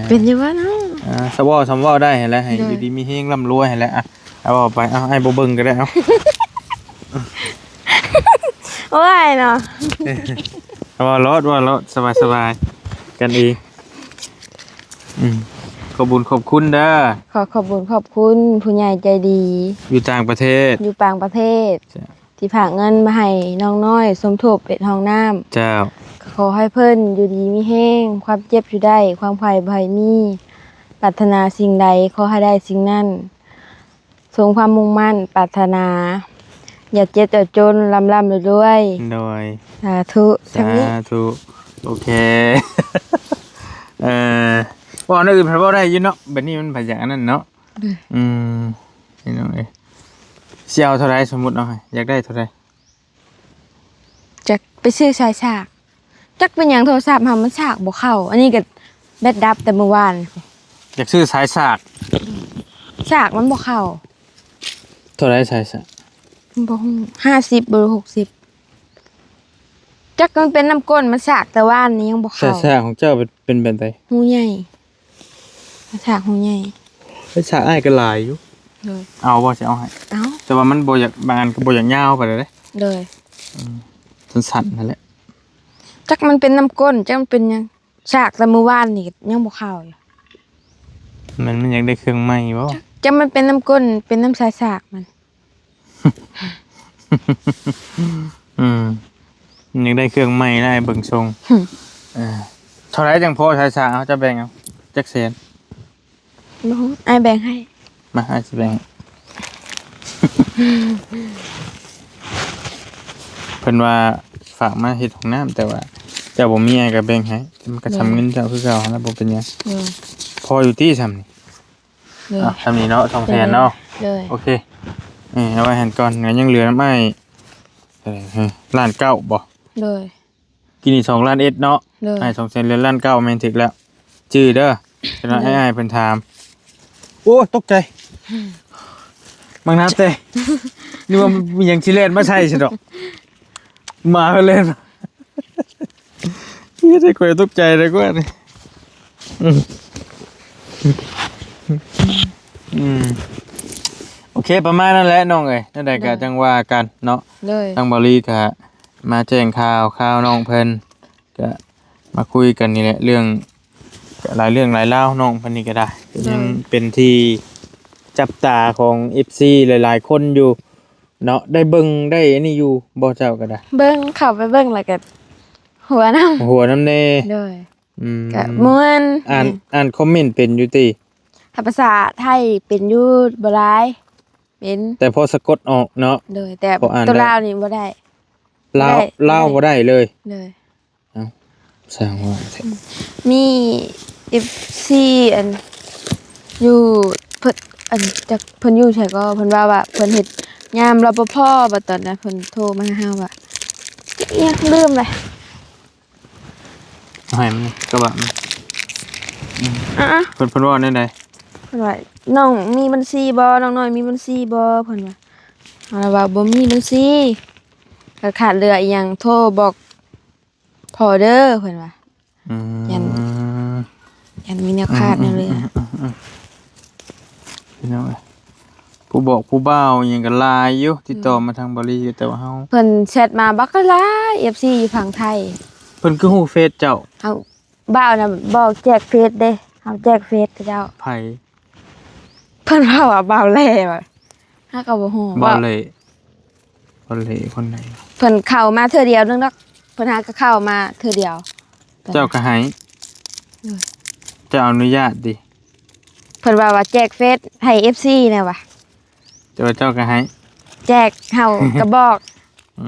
ເປັນຢູ່ບໍ່ເນາະ? ເອີ ສະເວົ້າ ສຳເວົ້າໄດ້ຫັ້ນແຫຼະ ໃຫ້ ໂດຍ ຢູ່ດີມີແຮງ ລ່ຳລວຍຫັ້ນແຫຼະ. ອ່ະ ເອົາເວົ້າໄປ ເອົາ ອ້າຍບໍ່ເບິ່ງກໍໄດ້ ເອົາ. ໂອ້ຍເນາະ ເວົ້າໂລດ ເວົ້າໂລດ ສະບາຍໆ ກັນເອງ. ອືມ ຂອບບຸນຂອບຄຸນເດີ. ຂໍຂອບບຸນຂອບຄຸນຜູ້ໃຫຍ່ໃຈດີ ຢູ່ຕ່າງປະເທດ ຢູ່ຕ່າງປະເທດ ທີ່ຝາກເງິນມາໃຫ້ນ້ອງນ້ອຍສົມທົບເຮັດຫ້ອງນ້ຳ. ເຈົ້າ ກໍຂໍໃຫ້ເພິ່ນຢູ່ດີມີແຮງ ຄວາມເຈັບຢ່າໄດ້ ຄວາມໄຂ້ບໍ່ໃຫ້ມີ ປາດຖະໜາສິ່ງໃດຂໍໃຫ້ໄດ້ສິ່ງນັ້ນ ສົມຄວາມມຸ່ງໝັ້ນປາດຖະໜາ ຢ່າເຈັບຢ່າຈົນ ລ່ຳໆລວຍໆ. ໂດຍ ສາທຸ. ສາທຸ ສ່ຳນີ້ ໂອເຄ. ເອີ ເວົ້າແນວອື່ນພັດເວົ້າໄດ້ຢູ່ເນາະ ບັດນີ້ມັນພັດຢ່າງອັນນັ້ນເນາະ. ໂດຍ ອືມ ພີ່ນ້ອງເອີຍ ຊິເອົາເທົ່າໃດ? ສົມມຸດເອົາໃຫ້ ຢາກໄດ້ເທົ່າໃດ? ຈັກໄປຊື້ສາຍສາກ ຈັກເປັນຫຍັງໂທລະສັບເຮົາມັນສາກບໍ່ເຂົ້າ. ອັນນີ້ກໍແບັດດັບແຕ່ມື້ວານ. ຢາກຊື້ສາຍສາກ ສາກມັນບໍ່ເຂົ້າ. ເທົ່າໃດສາຍສາກ? ບໍ່ຮູ້ ຫ້າສິບ ຫຼື ຫົກສິບ ຈັກມັນເປັນນຳກົ້ນ ມັນສາກແຕ່ວານນີ້ຍັງບໍ່ເຂົ້າ. ສາຍສາກຂອງເຈົ້າເປັນ ເປັນແບບໃດ? ຮູໃຫຍ່ ສາກຮູໃຫຍ່. ເອີ ສາກອ້າຍກໍຫຼາຍຢູ່. ໂດຍ ເອົາບໍ່? ຊິເອົາໃຫ້. ເອົາ ແຕ່ວ່າມັນບໍ່ຢາກ ບາງອັນກໍບໍ່ຢາກຍາວປານໃດເດ້. ໂດຍ ອືມ ສັ້ນໆ ນັ້ນແຫຼະ. ຈັກມັນເປັນນຳກົ້ນ ຈັກມັນເປັນຫຍັງ ສາກແຕ່ມື້ວານນີ້ຍັງບໍ່ເຂົ້າຢູ່. ມັນ ມັນຢາກໄດ້ເຄື່ອງໃໝ່ບໍ່? ຈັກ ຈັກມັນເປັນນຳກົ້ນ ເປັນນຳສາຍສາກມັນ. ອືມ ມັນຢາກໄດ້ເຄື່ອງໃໝ່ໄດ້ເບິ່ງຊົງ. ເອີ ເທົ່າໃດຈັ່ງພໍສາຍສາກ? ເຮົາຈະແບ່ງເອົາຈັກແສນ? ບໍ່ຮູ້ ອ້າຍແບ່ງໃຫ້. ມາ ອ້າຍຊິແບ່ງໃຫ້. ເພິ່ນວ່າຝາກມາເຮັດຫ້ອງນ້ຳ ແຕ່ວ່າເຈົ້າບໍ່ມີ ອ້າຍກໍແບ່ງໃຫ້. ມັນກໍ ໂດຍ ສ່ຳເງິນເຈົ້າຄືເກົ່າຫັ້ນລະ ບໍ່ເປັນຫຍັງ. ໂດຍ ພໍຢູ່ຕິສ່ຳນີ້? ໂດຍ ອ່ະ ສ່ຳນີ້ເນາະ ສອງແສນເນາະ. ໂດຍ ໂອເຄ. ເອີ ເອົາໄວ້ຫັ້ນກ່ອນ ຍັງເຫຼືອນຳອ້າຍ ເອີ ລ້ານເກົ້າບໍ່? ໂດຍ ກີ້ນີ້ສອງລ້ານເອັດເນາະ. ໂດຍ ອ້າຍສອງແສນ ເຫຼືອລ້ານເກົ້າ ແມ່ນຖືກແລ້ວ ຈື່ເດີ. ເຈົ້າໜ້ອຍ ໂດຍ ອ້າຍເພິ່ນຖາມ. ໂອ້ ຕົກໃຈ ບັກນາແຕ່ ນຶກວ່າມີຫຍັງຊິແລ່ນມາໃສ່ຊັ້ນດອກ ໝາເພິ່ນແລ່ນມາ ເຮັດໃຫ້ຂ້ອຍຕົກໃຈເດ້ກວ່ານີ້. ອືມ ອືມ ໂອເຄ ປະມານນັ້ນແຫຼະນ້ອງເອີຍ ແນວໃດກໍ ໂດຍ ຈັ່ງວ່າກັນເນາະ. ໂດຍ ທາງເບົາຫຼີກໍມາແຈ້ງຂ່າວ ຂ່າວນ້ອງເພິ່ນ ກໍມາຄຸຍກັນນີ້ແຫຼະ ເລື່ອງ ກໍຫຼາຍເລື່ອງຫຼາຍລາວ ນ້ອງເພິ່ນນີ້ກໍໄດ້ ກໍຍັງ ໂດຍ ເປັນທີ່ຈັບຕາຂອງເອັຟຊີຫຼາຍໆຄົນຢູ່ເນາະ. ໄດ້ເບິ່ງໄດ້ອັນນີ້ຢູ່ບໍ່ ເຈົ້າກໍໄດ້? ເບິ່ງ ເຂົ້າໄປເບິ່ງແລ້ວກໍຫົວນຳ ຫົວນຳແດ່. ໂດຍ ອືມ ກໍມ່ວນ ອ່ານ ອ່ານຄອມເມັນເປັນຢູ່ຕິ? ຖ້າພາສາໄທເປັນຢູ່ ບໍ່ຫຼາຍ ເປັນ ແຕ່ພໍສະກົດອອກເນາະ. ໂດຍ ແຕ່ ພໍອ່ານ ຕົວ ໄດ້ ລາວນີ້ບໍ່ໄດ້ ລາວ ບໍ່ໄດ້ ລາວບໍ່ໄດ້ເລີຍ. ໂດຍ ເອົ້າ ສ້າງວ່າແທ້ ອືມ ມີເອັຟຊີ ອັນ ຢູ່ ເພິ່ນ ອັນ ຈັກເພິ່ນຢູ່ໃສກໍ ເພິ່ນວ່າ ວ່າເພິ່ນເຮັດຍາມ ລປພ ວ່າຕອນນັ້ນເພິ່ນໂທມາຫາເຮົາວ່າ ອີຫຍັງລືມແລ້ວ. ເອົາໃຫ້ມັນກະບະມັນ ອືມ ອ່າ ເພິ່ນ ເພິ່ນເວົ້າແນວໃດ? ເພິ່ນວ່າ ນ້ອງມີບັນຊີບໍ່? ນ້ອງນ້ອຍມີບັນຊີບໍ່? ເພິ່ນວ່າ ເຮົາລະວ່າບໍ່ມີບັນຊີ ກໍຂາດເຫຼືອອີຫຍັງໂທບອກພໍ່ເດີ ເພິ່ນວ່າ. ອືມ ຢ້ານ ຢ້ານມີແນວຂາດແນວເຫຼືອ. ອືມ ອືມ ອືມ ອືມ ພີ່ນ້ອງເອີຍ ຜູ້ບອກຜູ້ບ່າວອີຫຍັງກໍຫຼາຍຢູ່ ຕິດຕໍ່ ອືມ ມາທາງເບົາຫຼີ ແຕ່ວ່າເຮົາ ເພິ່ນແຊັດມາບັກຫຼາຍ ເອັຟຊີ ຢູ່ຝັ່ງໄທ. ເພິ່ນຄືຮູ້ເຟສເຈົ້າ? ເຮົາ ບ່າວນະ ບໍ່ແຈກເຟສເດ້ ເຮົາແຈກເຟສເຂົາເຈົ້າ. ໃຜ? ເພິ່ນເວົ້າວ່າບ່າວແຫຼວ່າ ເຮົາກໍບໍ່ຮູ້. ບ່າວແຫຼ ບ່າວແຫຼຄົນໃດ? ເພິ່ນເຂົ້າມາເທື່ອດຽວໜຶ່ງດອກ ເພິ່ນຫາກໍເຂົ້າມາເທື່ອດຽວ. ເຈົ້າກໍໃຫ້ ໂດຍ ເຈົ້າອະນຸຍາດຕິ? ເພິ່ນວ່າ ວ່າແຈກເຟສໃຫ້ເອັຟຊີແນວວ່າ ແຕ່ວ່າເຈົ້າກໍໃຫ້ ແຈກ ເຮົາກໍບອກ. ອື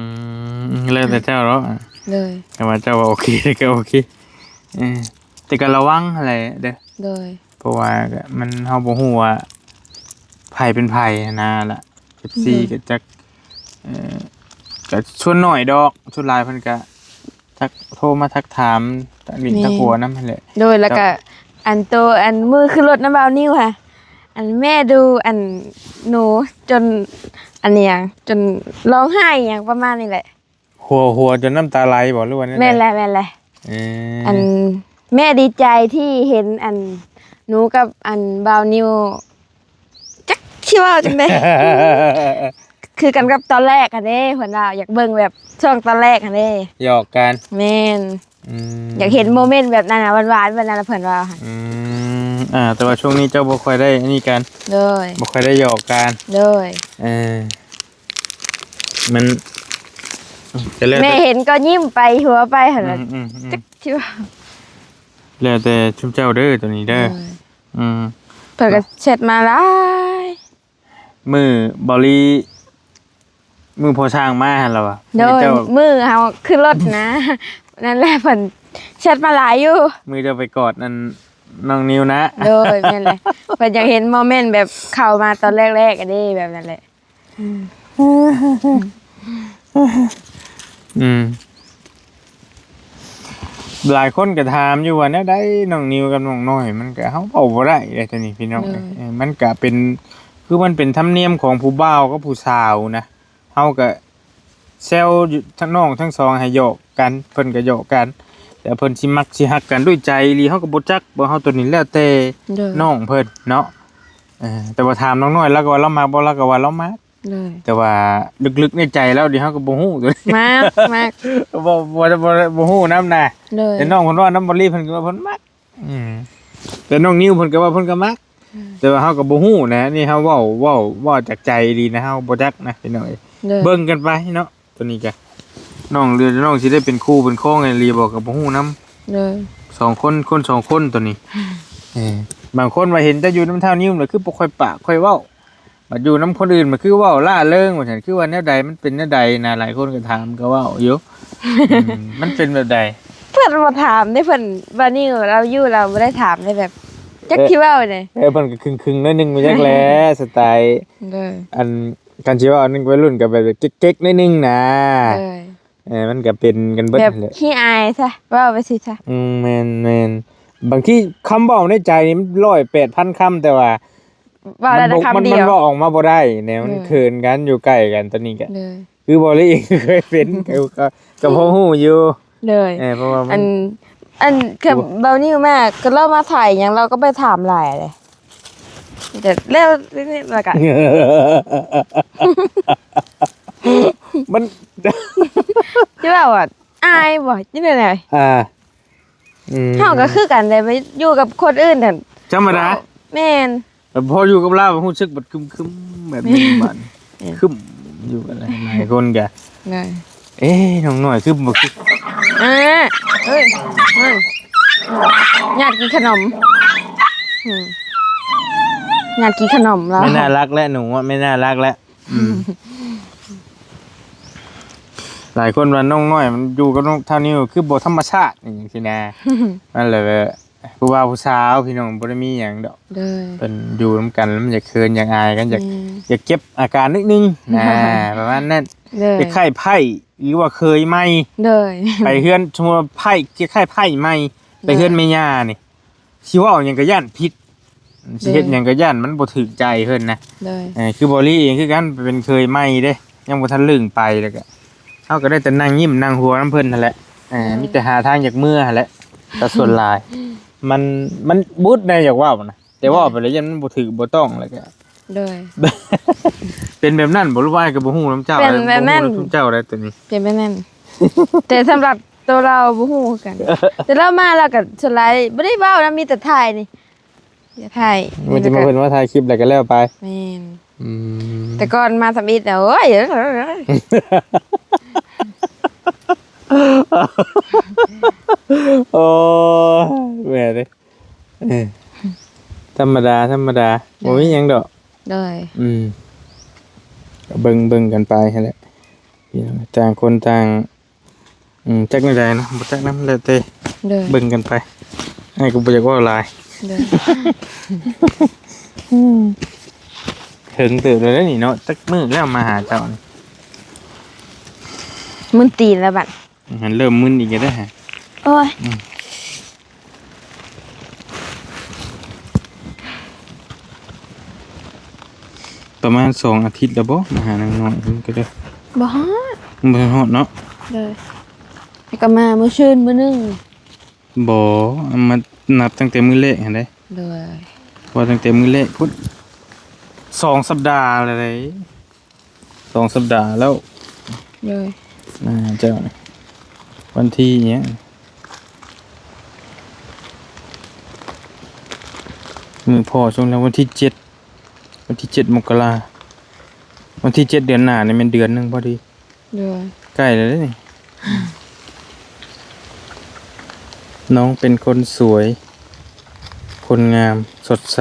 ມ ແລ້ວແຕ່ເຈົ້າເນາະ. ໂດຍ ແຕ່ວ່າເຈົ້າວ່າໂອເຄກໍໂອເຄ ເອີ ແຕ່ກໍລະວັງຫັ້ນແຫຼະເດີ ໂດຍ ເພາະວ່າມັນ ເຮົາບໍ່ຮູ້ວ່າໃຜເປັນໃຜຫັ້ນນາລະ ເອັຟຊີ ໂດຍ ກໍຈັກ ເອີ ກໍສ່ວນໜ້ອຍດອກ ສ່ວນຫຼາຍເພິ່ນກໍ ທັກ ໂທມາທັກຖາມ ທັກຫຼິ້ນ ແມ່ນ ທັກຫົວນຳຫັ້ນແຫຼະ ໂດຍ ແລ້ວກໍ ແລ້ວ ອັນໂຕ ອັນ ມື້ຂຶ້ນລົດນຳບ່າວນິວຫັ້ນ ອັນ ແມ່ດຸອັນໜູຈົນ ອັນຫຍັງ ຈົນຮ້ອງໄຫ້ຫຍັງປະມານນີ້ແຫຼະ ຫົວ ຫົວຈົນນ້ຳຕາໄຫຼບໍ ຫຼືວ່າແນວໃດ? ແມ່ນແຫຼະ ແມ່ນແຫຼະ ເອີ ອັນ ແມ່ດີໃຈທີ່ເຫັນ ອັນ ໜູກັບ ອັນ ບ່າວນິວ ຈັກຊິເວົ້າຈັ່ງໃດ ຄືກັນກັບຕອນແລກຫັ້ນເດ້ ເພິ່ນວ່າຢາກເບິ່ງແບບຊ່ວງຕອນແລກຫັ້ນເດ້ ຫຍອກກັນ ແມ່ນ ອືມ ຢາກເຫັນໂມເມັນແບບນັ້ນນະ ຫວານໆ ແບບນັ້ນນະ ເພິ່ນວ່າ ອືມ ອ່າ ແຕ່ວ່າຊ່ວງນີ້ເຈົ້າບໍ່ຄ່ອຍໄດ້ອັນນີ້ກັນ ໂດຍ ບໍ່ຄ່ອຍໄດ້ຫຍອກກັນ ໂດຍ ເອີ ມັນ ກໍແລ້ວແຕ່ ແມ່ເຫັນກໍຍິ້ມໄປຫົວໄປຫັ້ນແຫຼະ ອືມໆໆ ຈັກຊິເວົ້າ ແລ້ວແຕ່ຊຸມເຈົ້າເດີ ໂຕນີ້ເດີ ໂດຍ ອືມ ເພິ່ນກໍແຊັດມາຫຼາຍ ມື້ເບົາລີ ມື້ພໍ່ຊ້າງມາຫັ້ນລະວະ ໂດຍ ມື້ເຈົ້າ ມື້ເຮົາຂຶ້ນລົດນະ ນັ້ນແຫຼະ ເພິ່ນແຊັດມາຫຼາຍຢູ່ ມື້ເຈົ້າໄປກອດອັນນ້ອງນິວນະ ໂດຍ ແມ່ນແຫຼະ ເພິ່ນຢາກເຫັນໂມເມັນແບບເຂົ້າມາຕອນແລກໆ ອັນນີ້ ແບບນັ້ນແຫຼະ ອືມ ອືມ ຫຼາຍຄົນກໍຖາມຢູ່ວ່າແນວໃດນ້ອງນິວກັບນ້ອງນ້ອຍ ມັນກໍ ເຮົາເວົ້າບໍ່ໄດ້ເດ້ໂຕນີ້ພີ່ນ້ອງ ໂດຍ ເອີ ມັນກໍເປັນ ຄືມັນເປັນທຳນຽມຂອງຜູ້ບ່າວກັບຜູ້ສາວນະ ເຮົາກໍແຊວຢູ່ ທັງນ້ອງທັງສອງໃຫ້ຫຍອກກັນ ເພິ່ນກໍຫຍອກກັນ ແຕ່ເພິ່ນຊິມັກຊິຮັກກັນດ້ວຍໃຈອີ່ຫຼີ ເຮົາກໍບໍ່ຈັກ ເພາະເຮົາ ໂຕນີ້ແລ້ວແຕ່ ໂດຍ ນ້ອງເພິ່ນເນາະ ເອີ ແຕ່ວ່າຖາມນ້ອງນ້ອຍ ລາວກໍວ່າລາວມັກບໍ່ ລາວກໍວ່າລາວມັກ ໂດຍ ແຕ່ວ່າລຶກໆໃນໃຈລາວນີ້ ເຮົາກໍບໍ່ຮູ້ໂຕນີ້ ມັກ ມັກ ບໍ່ ບໍ່ ບໍ່ ບໍ່ຮູ້ນຳນະ ໂດຍ ແຕ່ນ້ອງເພິ່ນເວົ້ານຳບໍລີ ເພິ່ນກໍວ່າເພິ່ນມັກ ອືມ ແຕ່ນ້ອງນິວເພິ່ນກໍວ່າເພິ່ນກໍມັກ ອືມ ແຕ່ວ່າເຮົາກໍບໍ່ຮູ້ນະ ນີ້ເຮົາເວົ້າ ເວົ້າ ເວົ້າຈາກໃຈອີ່ຫຼີນະ ເຮົາບໍ່ຈັກນະພີ່ນ້ອງເອີຍ ໂດຍ ເບິ່ງກັນໄປເນາະ ໂຕນີ້ກະ ນ້ອງ ຫຼືນ້ອງຊິໄດ້ເປັນຄູ່ເປັນຄອງອີ່ຫຼີບໍ່ກໍບໍ່ຮູ້ນຳ ໂດຍ ສອງຄົນ ຄົນສອງຄົນໂຕນີ້ ເອີ ບາງຄົນວ່າເຫັນແຕ່ຢູ່ນຳທ້າວນິວລະຄືບໍ່ຄ່ອຍປາກຄ່ອຍເວົ້າ ບັດຢູ່ນຳຄົນອື່ນມັນຄືເວົ້າລ່າເລີງວ່າຊັ້ນ ຄືວ່າແນວໃດ ມັນເປັນແນວໃດນະ ຫຼາຍຄົນກໍຖາມກໍເວົ້າຢູ່ ອືມ ມັນເປັນແບບໃດ? ເພິ່ນບໍ່ຖາມເດ້ ເພິ່ນ ບ່າວນິວລາວຢູ່ລາວບໍ່ໄດ້ຖາມເດ້ ແບບ ຈັກຊິເວົ້າເດ້ ເອີ ເພິ່ນກໍຄຶງໆໜ້ອຍໜຶ່ງ ບໍ່ຈັກແຫຼະ ສະໄຕ ໂດຍ ອັນ ຄັນຊິເວົ້າອັນໜຶ່ງ ໄວລຸ້ນກໍແບບເກັກໆໜ້ອຍໜຶ່ງນະ ໂດຍ ເອີ ມັນກໍເປັນກັນເບິດ ແບບ ແຫຼະ ຂີ້ອາຍຊະ ເວົ້າໄປຊິຊະ ອືມ ແມ່ນໆ ບາງທີຄຳເວົ້າໃນໃຈນີ້ມັນຮ້ອຍແປດພັນຄຳ ແຕ່ວ່າ ເວົ້າໄດ້ແຕ່ຄຳດຽວ ມັນບໍ່ ມັນເວົ້າອອກມາບໍ່ໄດ້ແນວ ມັນ ໂດຍ ເຂີນກັນ ຢູ່ໃກ້ກັນ ຕອນນີ້ກະ ໂດຍ ຄືບໍລີເອງເຄີຍເປັນ ກໍ ກໍ ກໍພໍຮູ້ຢູ່ ໂດຍ ເອີ ເພາະວ່າມັນ ອັນ ອັນ ຄື ໂອ້ ບ່າວນິວມາ ກໍລາວມາຖ່າຍຫຍັງ ລາວກໍໄປຖາມຫຼາຍເດ້ ແຕ່ແລ້ວ ແລ້ວກະ ມັນ ຊິເວົ້າວ່າອາຍບໍ່ ຈັ່ງໃດ ອ່າ ອືມ ເຮົາກໍຄືກັນແຫຼະ ໄປຢູ່ກັບຄົນອື່ນຫັ້ນ ທຳມະດາ ແມ່ນ ແຕ່ພໍຢູ່ກັບລາວຮູ້ສຶກແບບຄຶມໆ ແບບ ແມ່ນ ບາດ ແມ່ນ ຄຶມຢູ່ກັນຫຼາຍຄົນກະ ເອີ ນ້ອງນ້ອຍຄືບໍ່ຄື ເອີ ເອີຍ ຍາດກິນຂະໜົມ ອືມ ຍາດກິນຂະໜົມແລ້ວ ແມ່ນໜ້າຮັກແຫຼະໜູ ແມ່ນໜ້າຮັກແຫຼະ ອືມ ຫຼາຍຄົນວ່ານ້ອງນ້ອຍມັນຢູ່ກັບນ້ອງທ້າວນິວຄືບໍ່ທຳມະຊາດ ອີ່ຫຍັງຊີ້ນະ ນັ້ນແຫຼະ ຜູ້ບ່າວຜູ້ສາວພີ່ນ້ອງບໍ່ໄດ້ມີຫຍັງດອກ ໂດຍ ເພິ່ນຢູ່ນຳກັນແລ້ວມັນຢາກເຂີນຢາກອາຍກັນ ຢາກ ແມ່ນ ຢາກເກັບອາການໜ້ອຍໜຶ່ງນະ ປະມານນັ້ນ ໂດຍ ຄ້າຍໆໄພ້ ຫຼືວ່າເຂີຍໃໝ່ ໂດຍ ໄປເຮືອນ ສົມມຸດວ່າໄພ້ ຄ້າຍໆໄພ້ໃໝ່ ໂດຍ ໄປເຮືອນແມ່ຍ່ານີ້ ຊິເວົ້າຫຍັງກໍຢ້ານຜິດ ຊິເຮັດ ໂດຍ ຫຍັງກໍຢ້ານມັນບໍ່ຖືກໃຈເພິ່ນນະ ໂດຍ ເອີ ຄືບໍລີເອງຄືກັນ ເປັນເຂີຍໃໝ່ເດ້ ຍັງບໍ່ທັນລຶ້ງໄປ ແລ້ວກໍ ເຮົາກໍໄດ້ແຕ່ນັ່ງຍິ້ມນັ່ງຫົວນຳເພິ່ນຫັ້ນແຫຼະ ເອີ ໂດຍ ມີແຕ່ຫາທາງຢາກເມືອຫັ້ນແຫຼະ ແຕ່ສ່ວນຫຼາຍ ມັນ ມັນບຸດໃນຢາກເວົ້ານະ ແຕ່ເວົ້າໄປແລ້ວຢ້ານມັນບໍ່ຖືກບໍ່ຕ້ອງ ແລ້ວກໍ ໂດຍ ເປັນແບບນັ້ນບໍ່ ຫຼືວ່າອ້າຍກໍບໍ່ຮູ້ນຳເຈົ້າ ເປັນແບບນັ້ນ ບໍ່ຮູ້ນຳເຈົ້າໄດ໋ໂຕນີ້ ເປັນແບບນັ້ນ ແຕ່ສຳລັບໂຕລາວບໍ່ຮູ້ຄືກັນ ແຕ່ລາວມາລາວກໍສ່ວນຫຼາຍບໍ່ໄດ້ເວົ້ານຳ ມີແຕ່ຖ່າຍນີ້ ຢາກຖ່າຍ ມີແຕ່ມາເພິ່ນວ່າຖ່າຍຄລິບແລ້ວກໍແລ້ວໄປ ແມ່ນ ອືມ ແຕ່ກ່ອນມາທຳອິດນະ ໂອ້ຍ ໂອ້ຍ ແມ່ເດ້ ເອີ ທຳມະດາ ທຳມະດາ ໂດຍ ບໍ່ມີຫຍັງດອກ ໂດຍ ອືມ ກໍເບິ່ງ ເບິ່ງກັນໄປຫັ້ນແຫຼະ ຕ່າງຄົນຕ່າງ ອືມ ຈັກແນວໃດເນາະ ບໍ່ຈັກນຳ ແລ້ວແຕ່ ໂດຍ ເບິ່ງກັນໄປ. ອ້າຍກໍບໍ່ຢາກເວົ້າຫຼາຍ ໂດຍ ເຖິງເຕີບແລ້ວນີ້ເນາະ ຈັກມື້ແລ້ວມາຫາເຈົ້ານີ້ ມຶນຕີນແລ້ວບັດ ຫັ້ນເລີ່ມມຶນອີກແລ້ວເດ້ ໂອ້ຍ ອືມ ປະມານສອງອາທິດແລ້ວບໍ່ ມາຫານາງນ້ອຍເພິ່ນກໍໄດ້ ບໍ່ຮອດ ບໍ່ຮອດເນາະ ໂດຍ ແລ້ວກໍມາມື້ຊືນມື້ໜຶ່ງ ບໍ່ ມານັບຕັ້ງແຕ່ມື້ແລກຫັ້ນເດ້ ໂດຍ ວ່າຕັ້ງແຕ່ມື້ແລກພຸ້ນ ສອງສັບດາແລ້ວເດ້ ສອງສັບດາແລ້ວ ໂດຍ ອ່າ ເຈົ້າ ວັນທີຫຍັງ ມື້ພໍ້ຊ່ວງແລ້ວ ວັນທີເຈັດ ວັນທີເຈັດ ມົກກະລາ ວັນທີເຈັດ ເດືອນໜ້ານີ້ແມ່ນເດືອນໜຶ່ງພໍດີ ໂດຍ ໃກ້ແລ້ວເດ້ນີ້ ນ້ອງເປັນຄົນສວຍ ຄົນງາມ ສົດໃສ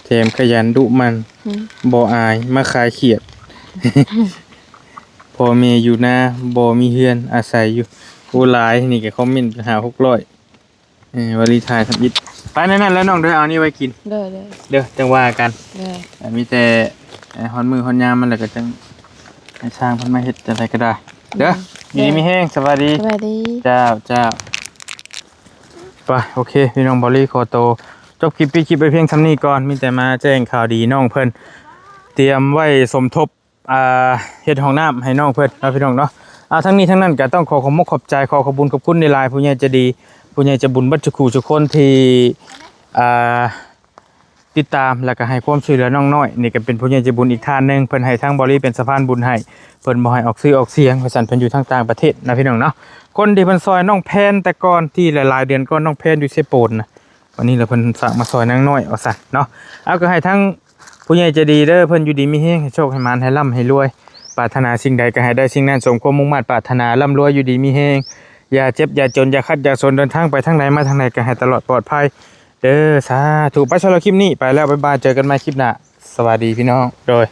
ແຖມຂະຫຍັນດຸໝັ່ນ ອືມ ບໍ່ອາຍ ມາຂາຍຂຽດ ພໍ່ແມ່ຢູ່ນາ ບໍ່ມີເຮືອນອາໄສຢູ່ ໂອ້ ຫຼາຍ ນີ້ກໍຄອມເມັນຫ້າຫົກຮ້ອຍ ເອີ ວາລີຖ່າຍທຳອິດ ໄປແນວນັ້ນແຫຼະນ້ອງເດີ ເອົານີ້ໄວ້ກິນ ໂດຍໆ ເດີ ຈັ່ງວ່າກັນ ໂດຍ ມີແຕ່ ເອີ ຮອດມື້ຮອດຍາມມັນແລ້ວກໍຈັ່ງໃຫ້ຊ່າງເພິ່ນມາເຮັດຈັ່ງໃດກໍໄດ້ ໂດຍ ເດີ ໂດຍ ຢູ່ດີມີແຮງ ສະບາຍດີ ສະບາຍດີ ເຈົ້າ ເຈົ້າ ໄປ ໂອເຄ ພີ່ນ້ອງ ເບົາລີຂໍໂຕຈົບຄລິບ ປິດຄລິບໄວ້ພຽງສ່ຳນີ້ກ່ອນ ມີແຕ່ມາແຈ້ງຂ່າວດີນ້ອງເພິ່ນ ຕຽມໄວ້ສົມທົບ ອ່າ ເຮັດຫ້ອງນ້ຳໃຫ້ນ້ອງເພິ່ນເນາະ ພີ່ນ້ອງເນາະ ອ່າ ທັງນີ້ທັງນັ້ນກໍຕ້ອງຂໍຂອບມົກຂອບໃຈ ຂໍຂອບບຸນຂອບຄຸນຫຼາຍໆ ຜູ້ໃຫຍ່ໃຈດີ ຜູ້ໃຫຍ່ໃຈບຸນເບິດທຸກຜູ້ທຸກຄົນທີ່ ອ່າ ຕິດຕາມ ແລ້ວກໍໃຫ້ຄວາມຊ່ວຍເຫຼືອນ້ອງນ້ອຍ ນີ້ກໍເປັນຜູ້ໃຫຍ່ໃຈບຸນອີກທ່ານໜຶ່ງ ເພິ່ນໃຫ້ທາງເບົາລີເປັນສະພານບຸນໃຫ້ ເພິ່ນບໍ່ໃຫ້ອອກຊື່ອອກສຽງ ວ່າຊັ້ນ ເພິ່ນຢູ່ທາງຕ່າງປະເທດນະ ພີ່ນ້ອງເນາະ ຄົນທີ່ເພິ່ນຊ່ອຍນ້ອງແພນແຕ່ກ່ອນ ທີ່ຫຼາຍໆເດືອນກ່ອນ ນ້ອງແພນຢູ່ເຊໂປນນະ ວັນນີ້ລະເພິ່ນຝາກມາຊ່ອຍນາງນ້ອຍ ວ່າຊັ້ນເນາະ ເອົາ ກໍໃຫ້ທາງ ຜູ້ໃຫຍ່ໃຈດີເດີ ເພິ່ນຢູ່ດີມີແຮງ ໃຫ້ໂຊກໃຫ້ໝານ ໃຫ້ລ່ຳໃຫ້ລວຍ ປາດຖະໜາສິ່ງໃດກໍໃຫ້ໄດ້ສິ່ງນັ້ນ ສົມຄວາມມຸ່ງມາດປາດຖະໜາ ລ່ຳລວຍ ຢູ່ດີມີແຮງ ຢ່າເຈັບຢ່າຈົນ ຢ່າຄັດຢ່າສົນ ເດີນທາງໄປທາງໃດມາທາງໃດກໍໃຫ້ຕະຫຼອດປອດໄພເດີ ສາທຸ ໄປ ສຳລັບຄລິບນີ້ໄປແລ້ວ ບາຍບາຍ ເຈີກັນໃໝ່ຄລິບໜ້າ ສະບາຍດີພີ່ນ້ອງ ໂດຍ.